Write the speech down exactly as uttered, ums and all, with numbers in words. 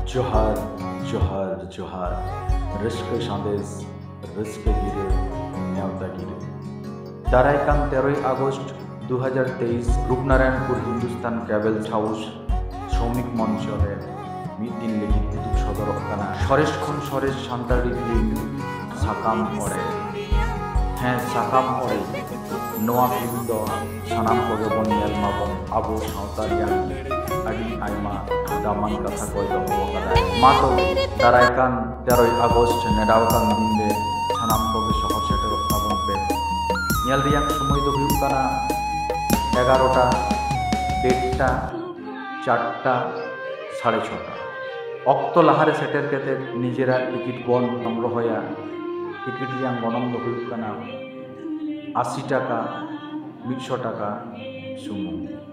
ᱡᱚᱦᱟᱨ, ᱡᱚᱦᱟᱨ, ᱡᱚᱦᱟᱨ᱾ ᱨᱟᱹᱥᱠᱟᱹ ᱥᱟᱸᱫᱮᱥ, ᱨᱟᱹᱥᱠᱟᱹ ᱜᱤᱨᱟᱹ, ᱱᱮᱣᱛᱟ ᱜᱤᱨᱟᱹ᱾ ᱫᱟᱨᱟᱭ ᱠᱟᱱ ᱛᱮᱨᱚᱭ ᱟᱜᱚᱥᱴ ᱫᱩ ᱦᱟᱡᱟᱨ ᱛᱮᱭᱤᱥ, ᱨᱩᱯᱱᱟᱨᱟᱭᱚᱱᱯᱩᱨ ᱦᱤᱱᱫᱩᱥᱛᱟᱱ ᱠᱮᱵᱮᱞ ᱦᱟᱣᱩᱥ ᱥᱨᱚᱢᱤᱠ ᱢᱚᱧᱪᱚ ᱨᱮ ᱢᱤᱫ ᱫᱤᱱ ᱞᱟᱹᱜᱤᱫ ᱩᱫᱩᱜ ᱥᱚᱫᱚᱨᱚᱜ ᱠᱟᱱᱟ ᱥᱚᱨᱮᱥ ᱠᱷᱚᱱ ᱥᱚᱨᱮᱥ ᱥᱟᱱᱛᱟᱲᱤ ᱯᱷᱤᱞᱢ ᱥᱟᱠᱟᱢ ᱚᱲᱮᱡ᱾ ᱦᱮᱸ, ᱥᱟᱠᱟᱢ ᱚᱲᱮᱡ᱾ ᱱᱚᱣᱟ ᱯᱷᱤᱞᱢ ᱫᱚ ᱥᱟᱱᱟᱢ ᱠᱚᱜᱮ ᱵᱚᱱ ᱧᱮᱞ ᱢᱟᱵᱚᱱ᱾ ᱟᱵᱚ ᱥᱟᱶᱛᱟ ᱨᱮᱭᱟᱜ ᱟᱹᱰᱤ ᱟᱭᱢᱟ ᱫᱟᱢᱟᱱ ᱠᱟᱛᱷᱟ ᱠᱚᱭ ᱫᱚᱦᱚ ᱟᱠᱟᱫᱟ᱾ ᱢᱟ ᱛᱚᱵᱮ, ᱫᱟᱨᱟᱭ ᱠᱟᱱ ᱛᱮᱨᱚᱭ ᱟᱜᱚᱥᱴ ᱱᱮᱰᱟᱣ ᱟᱠᱟᱱ ᱫᱤᱱ ᱨᱮ ᱥᱟᱱᱟᱢ ᱠᱚᱜᱮ ᱥᱚᱦᱚᱨ ᱥᱮᱴᱮᱨᱚᱜ ᱛᱟᱵᱚᱱ ᱯᱮ᱾ ᱧᱮᱞ ᱨᱮᱭᱟᱜ ᱥᱚᱢᱚᱭ ᱫᱚ ᱦᱩᱭᱩᱜ ᱠᱟᱱᱟ ᱮᱜᱟᱨᱚᱴᱟ, ᱰᱮᱴᱴᱟ, ᱪᱟᱨᱴᱟ, ᱥᱟᱲᱮ ᱪᱷᱚᱴᱟ᱾ ᱚᱠᱛᱚ ᱞᱟᱦᱟᱨᱮ ᱥᱮᱴᱮᱨ ᱠᱟᱛᱮ ᱱᱤᱡᱮᱨᱟᱜ ᱴᱤᱠᱤᱴ ᱵᱚᱱ ᱥᱚᱝᱜᱨᱚᱦᱚᱭᱟ᱾ ᱴᱤᱠᱤᱴ ᱨᱮᱭᱟᱜ ᱜᱚᱱᱚᱝ ᱫᱚ ᱦᱩᱭᱩᱜ ᱠᱟᱱᱟ ᱟᱥᱤ ᱴᱟᱠᱟ, ᱢᱤᱫᱥᱚ ᱴᱟᱠᱟ ᱥᱩᱢᱩᱝ᱾